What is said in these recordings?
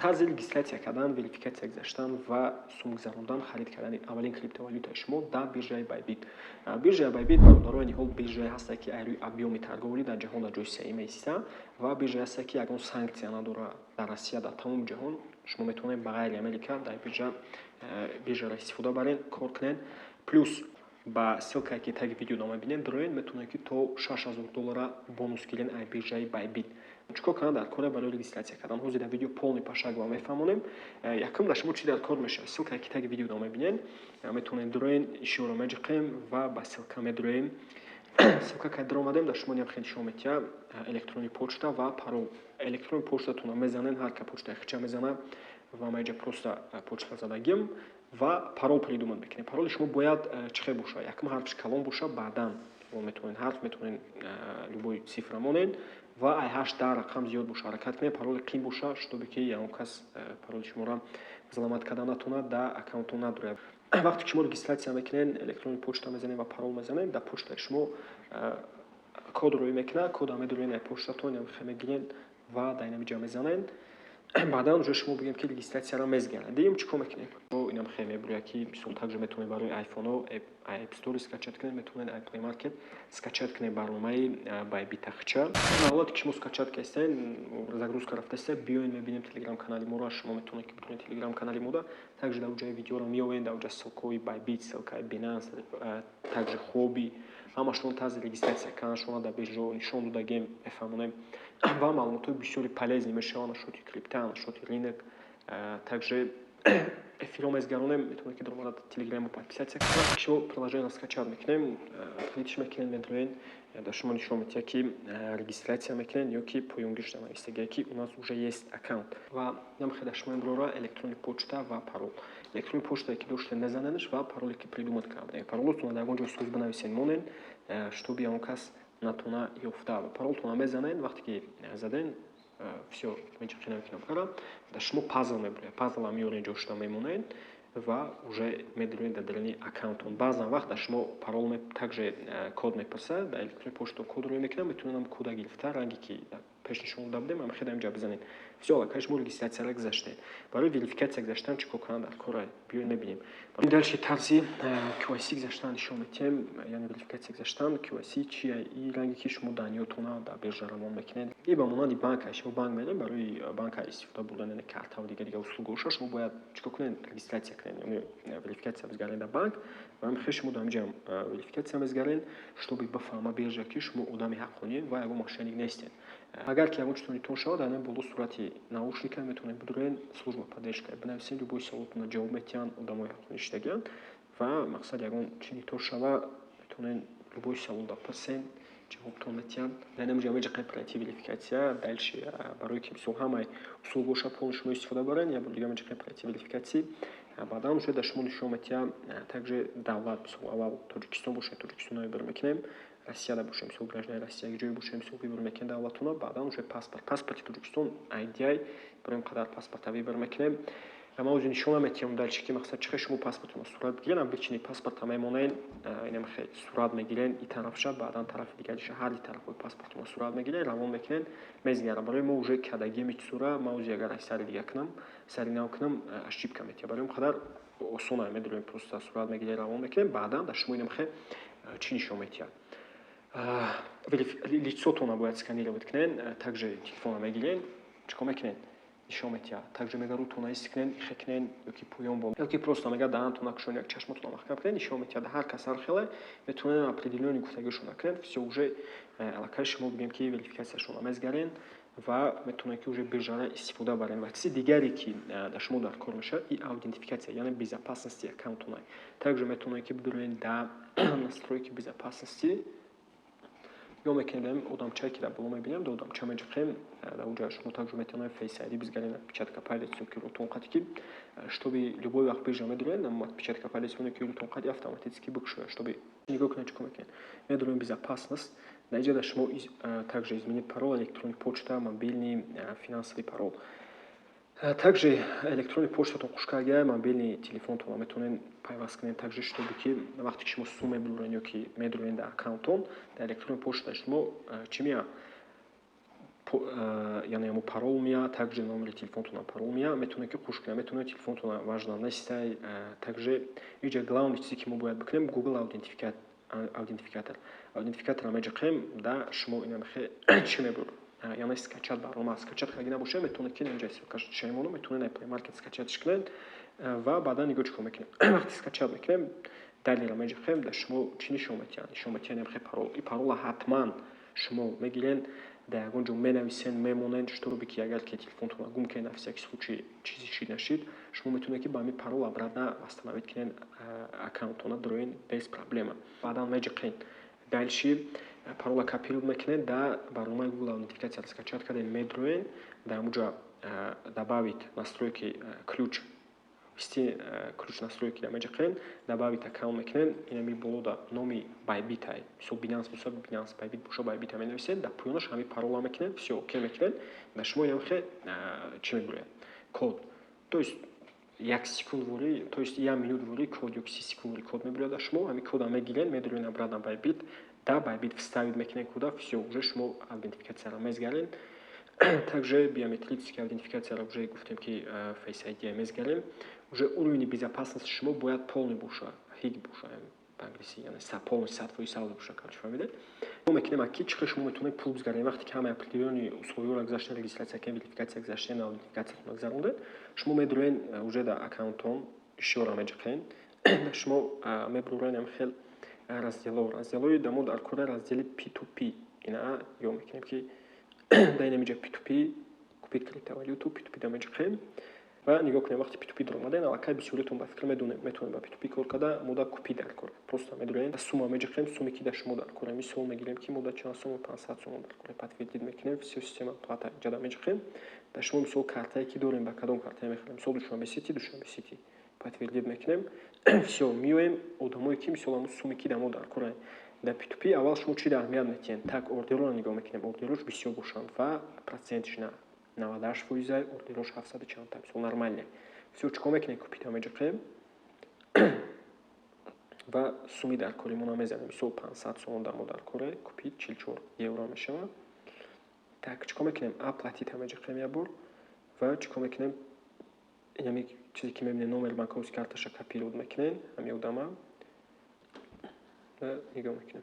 Тарзи регистрация кардан, верификация гузаштан ва сум гузарондан, харид кардани аввалин криптовалютаи шумо дар биржаи Bybit. Биржаи Bybit, бародарони ниҳол, биржае ҳаста, ки аз рӯи объёми торговлӣ дар ҷаҳон дар ҷои сеюм меистад, ва биржае ҳаста, ки ягон санкция надорад дар Россия, дар тамоми ҷаҳон. Шумо метавонед ба ғайри Америка дар биржаро истифода баред, кор кунед. Плюс ба ссылкае, ки таги видео мебинед, дароед, метавонед, ки то 6000 доллара бонус гиред аз биржаи Bybit. Чӣ кор кардан дар кора барои регистрация кардан? Ҳозир дар видео полный пошагово мефаҳмонем. Якум, дар шумо чӣ дар кор мешавад? Ссылкае, ки таги видео мебинед, метавонед дароед, ишоро меҷиқем ва ба ссылка медароем. Ссылка ка даромадем, дар шумо хеле нишон медиҳад электронный почта ва парол. Электронный почтатонро мезанед, ҳар ка почтаи хича мезанад, ва ма инҷа просто почта задагим ва парол придумать мекунем. Пароли шумо бояд чӣ хел бошад? Якум ҳарфш калон бошад, баъдан метавонед ҳарф, метавонед любой цифра монед ва ай ҳашт 10 рақам зиёд боша. Ҳаракат кунед, пароли қин боша, чтобы ки ягон кас пароли шуморо взломать карда натавонад, дар аккаунтон надорад. Вақте ки шумо регистрация мекунед, электронный почта мезанед ва парол мезанед, дар почтаи шумо код рӯй мекунад. Кодро медоред дар почтатон, мегиред ва дар инам ҷа мезанед. Баъдан уже шумо бигем, ки регистрацияро мезгарад. Дигем, чӣ кор мекунем? Инам хеле мебуряд, ки мисол также метавонед барои айфонҳо App Store скачать кунед, метавонед Play Market скачать кунед барномаи Bybit ахча. Ҳолате ки шумо скачать кардастед, загрузка рафтастед, биёед, мебинем телеграм канали моро. Шумо метавонед, ки битонед телеграм канали мода, также дар ҷои видеоро меоед, дар ҷа ссылкаҳои Bybit, ссылкаи Binance, также Huobi, ҳамашон, тарзи регистрация карданашонро дар биржаҳо нишон додагем, мефаҳмонем ва маълумотҳои бисёри полезный мешаванд насчёти крипта, насчёти рынок. Также эфирҳо мезгаронем, метавонед, ки даромада телеграммо подписаться кунед. Шумо приложениеро скачать мекунем, открытьш мекунед, медроед, дар шумо нишон медиҳад, ки регистрация мекунед ё ки поёнгишта навистагие, ки у нас уже есть аккаунт. Ва намехоҳед, дар шумо имрӯза электронный почта ва парол. Электронный почтае, ки доштед, мезанедш ва пароле, ки придумать кардаед. Паролотонро дар ягон ҷой суз бинависед, монед, чтобы ягон кас натавона ёфта. Паролтонро мезанед, вақте ки заден, всё, мечақи намекунам кара, дар шумо пазл мебуред. Пазлам меоред, ҷошта мемонед ва уже медонед дар даруни аккаунтон. Баъзан вақт дар шумо парол, также код мепурсад, дар электронный почта код рӯй мекунад, метавонед кода гирифта, ранге ки пеш нишон дода будем, ҳамин хел инҷа бизанед. Всё, аллакай шумо регистрацияро гузаштед. Барои верификация гузаштан чӣ кор кардан дар кора? Биёед, мебинем. Дальше тарзи KYC гузаштан нишон медиҳем, яъне верификация гузаштан. KYC чия? И ранге, ки шумо данныетона дар биржа равон мекунед. И ба монанди банк, шумо банк меред, барои банка истифода бурдан, яъне картаву дигар дигар услугаҳоша, шумо бояд чӣ кор кунед? Регистрация кунед, яъне верификация бизгаред дар банк. Ва ҳамин хел шумо дар инҷа верификация мезгаред, чтобы бифаҳма биржа, ки шумо одами ҳаққонӣ ва ягон мошенник нестед. Агар ки ягон чизтон нитон шавад, дар ин боло сурати наушника метавонед бидуред, служба поддержка бинависед, любой саволтонро ҷавоб медиҳанд одамои ҳаққонӣ иштагианд. Ва мақсад, ягон чи нитон шава, метавонед любой савол пурсед, ҷавобтон медиҳанд. Дар ин ҷа меҷақем пройти верификация. Дальше, барое ки мисол ҳамаи услугаҳоша полный шумо истифода баред, як бор дига меҷақем пройти верификация. Баъдан уже дар шумо нишон медиҳад также давлат. Мисол, аввал Тоҷикистон бошад, Тоҷикистонро выбор мекунем, Россияда бошем, мисол, гражданин Россия ҷое бошем, мисол, выбор мекунем давлатона. Баъдан уже паспорт, паспорти Тоҷикистон ID, барои ин қадар паспорта выбор мекунем. Ма ози нишон намедиҳам дальше, ки мақсад, чӣ хел шумо паспортонро сурат бигиред. Бичини паспорта мемонед, инам хел сурат мегиред и тарафша, баъдан тарафи дигариша, ҳар ди тарафҳои паспортонро сурат мегиред, равон мекунед, мезигарад. Барои мо уже кадагими сура, ма ози агар сари дига кунам, сари нав кунам, ошибка медиҳад. Барои ин қадар осона, медонем, просто сурат мегиред, равон мекунем. Баъдан дар шумо инам хел чӣ нишон медиҳад? Лицотонро бояд сканировать кунед. Также телефонро мегиред, чӣ кор мекунед? Нишон медиҳад. Также мега рӯтона ист кунед, ихе кунед ёки поён бол, ёки просто мега даҳантона кушоед, як чашмотонро маҳкам кунед, нишон медиҳад. Ҳар кас ҳар хеле метавонед, определённый гуфтагиашонро кунед. Всё, уже аллакай шумо, бигем, ки верификатсияшонро мезгаред ва метавонед, ки уже биржаро истифода баред. Ва чизи дигаре, ки дар шумо дар кор мешавад, и аутентификация, яъне безопасности аккаунтона. Также метавонед, ки бидуред, дар настройки безопасности нигоҳ мекунем, одамчае, ки дар боло мебинем, дар одамча меҷиқем. Дар онҷа шумо также метавонед Face ID бизгаред, отпечатка палец ёки рӯтон қати, ки чтобы любой вақт биржа медуред, отпечатка палец ки рӯтон қати автоматически бикушояд. Чтобы нигоҳ кунед, чӣ кор мекунед? Медурем безопасность. Дар инҷа дар шумо также изменить пароль, электронный почта, мобильный, финансовый парол. Также электронный почтатон хушкагия, мобильный телефонтонро метавонед пайваст кунед, также чтобы ки вақте ки шумо сум мебуред ё ки медуред дар аккаунтон, дар электронный почтаи шумо чӣ меяд? Яъне ҳамо парол меяд, также номери телефонтона парол меяд, метавонед ки хуш кунед, метавонед телефонтона важно нестай. Также иҷа главный чизе ки мо бояд бикунем, Google аутентификатор. Аутентификаторро меҷақем, да шумо ина мехе чӣ мебурд? Яъне скачать барнома. Скачать кардагӣ набошед, метавонед ки инҷа ссылкаш шаймону, метавонед Play Market скачать кунед ва баъдан нигоҳ чӣ кор мекунем. Вақти скачать мекунем, далее меҷақем, да шумо чӣ нишон медиҳад? Нишон медиҳад ин парол. И парола ҳатман шумо мегирен, дар ягон ҷо менависен, мемонед, чтобы ки агар ки телефонтонро гум кунед, на всякий случай чизе шид нашид, шумо метавонед ки ба ҳамин парол обратно восстановить кунед аккаунтона, дроен без проблема. Баъдан меҷақем. Дальше парола копировать мекунед, да барномаи Google аутентификатсияро скачать кардем, медроен, дар ҳамуҷа добавить настройки ключ, ввести ключ настройки меҷақем, добавить аккаунт мекунем, инами болода номи Bybit, мисол Binance боша Binance, Bybit боша Bybit менависед, дар поёнаш ҳамин парола мекунед, всё, окей мекунед, дар шумо инам чӣ мегӯяд? Код. То есть як секунд ворӣ, то есть як минут ворӣ код ё 30 секунд ворӣ код мебиёяд дар шумо, ҳамин кодро мегиред, медоред обратно Bybit, да Bybit вставить мекунед кода, всё, уже шумо аутентификатсияро мезгаред. Также биометрическая аутентификацияро уже гуфтем ки Face ID мезгарем. Уже уровни безопасности шумо бояд полный боша, high боша, по-англиси, яъне полный 100% савд боша, короче, фаҳмидед? Мо мекунем ки чӣ хел шумо метавонед пул бизгаред. Вақте ки ҳамаи определённые условияро гузаштен, регистрация кардем, верификация гузаштен, аутентификатсиятонро гузарондед, шумо медурен уже дар аккаунтон ишёра меҷақен, шумо мебурен ҳам хел раздело. Разделои дамо дар кора раздели P2P. Ина ё мекунем ки дар инамиҷа P2P, купить криптовалюту, P2P да меҷақем. Ва нигоҳ кунем, вақте P2P даромадем, аллакай бисёритон ба фикр медонем, метавонем ба P2P кор карда, мода купить дар кор. Просто медурем, сумма меҷақем, сумме ки дар шумо дар кора. Мисол мегирем ки мода чанд сумма, 500 сомон дар кора, подтвердить мекунем, всё, система оплата ҷада меҷақем. Дар шумо мисол картае ки дорем, ба кадом картае мехарем, мисол Душанбе Сити, Душанбе Сити. Подтвердить мекунем, всё, меоем одамое ки мисол ҳамун сумме ки дар мо дар кора. Дар P2P аввал шумо чӣ аҳамият медиҳед? Так, ордерро нигоҳ мекунем, ордерош бисёр бошанд ва процентш на 98 фоиза, ордерош ҳафтсаду чандта, мисол нормальне. Всё, чӣ кор мекунем? Купить меҷақем ва сумми дар кори мо намезанем. Мисол 500 сомон дар мо дар коре, купить 44 евро мешавад. Так, чӣ кор мекунем? Оплатить меҷақем як бор ва чӣ кор мекунем? Инами чизе ки мебинем, номери банковский карташа копировать мекунем, ҳамин одама ва нигоҳ мекунем.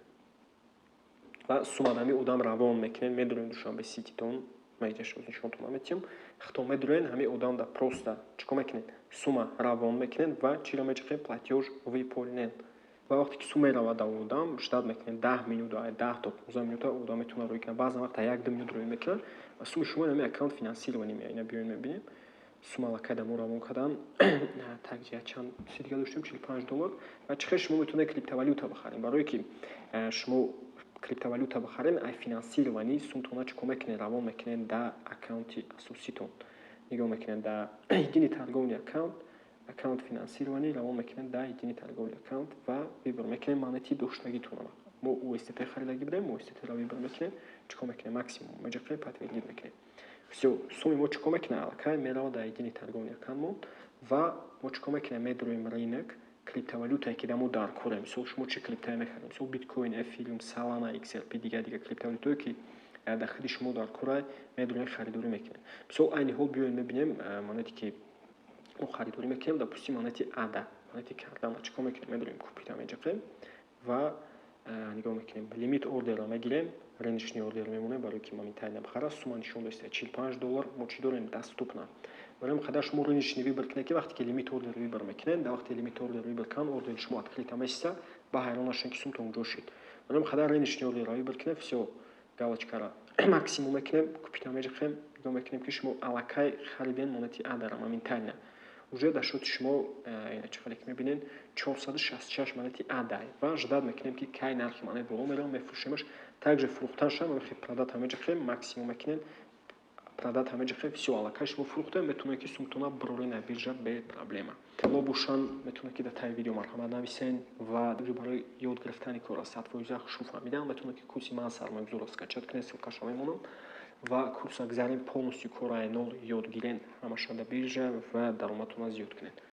Ва сумма ҳамин одам равон мекунем, медурем Душанбе Сититон, ма иҷа нишонтон наметиҳам. Хато медурен, ҳамин одам да просто чӣ кор мекунед? Сумма равон мекунед ва чиро мечақем? Платёж выполнен. Ва вақте ки сумма меравад дар одам, ждать мекунед 10 минута, 10 то 15 минута одам метавонад рӯй кунад. Баъзан вақт 1-2 минут рӯй мекунад ва сумми шумо ҳамин аккаунт финансирование меояд. Ина биёем мебинем. Сумма аллакай дар мо равон кардан. Так, чанд чизи дига доштем, 45 доллар. Ва чӣ хел шумо метавонед криптовалюта бихаред? Барое ки шумо криптовалюта бихаред, ай финансирование сумтона чӣ кор мекунед? Равон мекунед дар аккаунти асоситон. Нигоҳ мекунед дар единый торговый аккаунт, аккаунт финансирование равон мекунед дар единый торговый аккаунт ва выбор мекунем монети доштагитонро. Мо USDT харидагӣ будем, USDT-ро выбор мекунем. Чӣ кор мекунем? Максимум меҷақем, подтвердить мекунем. Всё, сумми мо чӣ кор мекунем? Аллакай меравад дар единый торговый аккаунтмон ва мо чӣ кор мекунем? Медуроем рынок криптовалютае ки дар мо дар корем. Мисол шумо чӣ криптое мехаред? Мисол биткоин, эфириум, Солана, XRP, дигар дигар криптовалютое ки дар худи шумо дар кора, медуроем, харидорӣ мекунем. Мисол айни ҳол биёем мебинем монете ки мо харидорӣ мекунем, допустим, монети ада, монети Кардана. Чӣ кор мекунем? Медуроем, купить меҷақем ва нигоҳ мекунем. Лимит ордерро мегирем, рыночный ордер мемонем, барои ки моментально бихара. Сумма нишон доста 45 доллар. Мо чӣ дорем? Доступно. Барои қадар шумо рыночный выбор кунед, ки вақте ки лимит ордер выбор мекунед, дар вақте лимит ордер выбор кунанд, ордери шумо открыто месиса, ба ҳайрон нашавед, ки сумтон ҷо шид. Барои қадар рыночный ордерро выбор кунед, всё, галочкара максимум мекунем, купить меҷақем, нигоҳ мекунем, ки шумо аллакай хариден монети адара моментально. Уже дар счёти шумо чӣ хеле ки мебинед, 466 монети ада ва ждать мекунем, ки кай нархи монет боло меравад, мефурӯшемаш. Также фурӯхтаншам продать меҷақем, максимум мекунем, продать меҷақем, всё, аллакай шумо фурӯхтем, метавонед ки сумтона бироред на биржа бе проблема. Ло бошанд, метавонед ки дар таи видео марҳамат нависен ва барои ёд гирифтани кора 100% хушу фаҳмидан метавонед ки курси ман сармоягузорро скачать кунед, ссылкашро мемонам ва курса гузарем, полностью кораи нол ёд гирен, ҳамаша дар биржа ва даромадтонро зиёд кунед.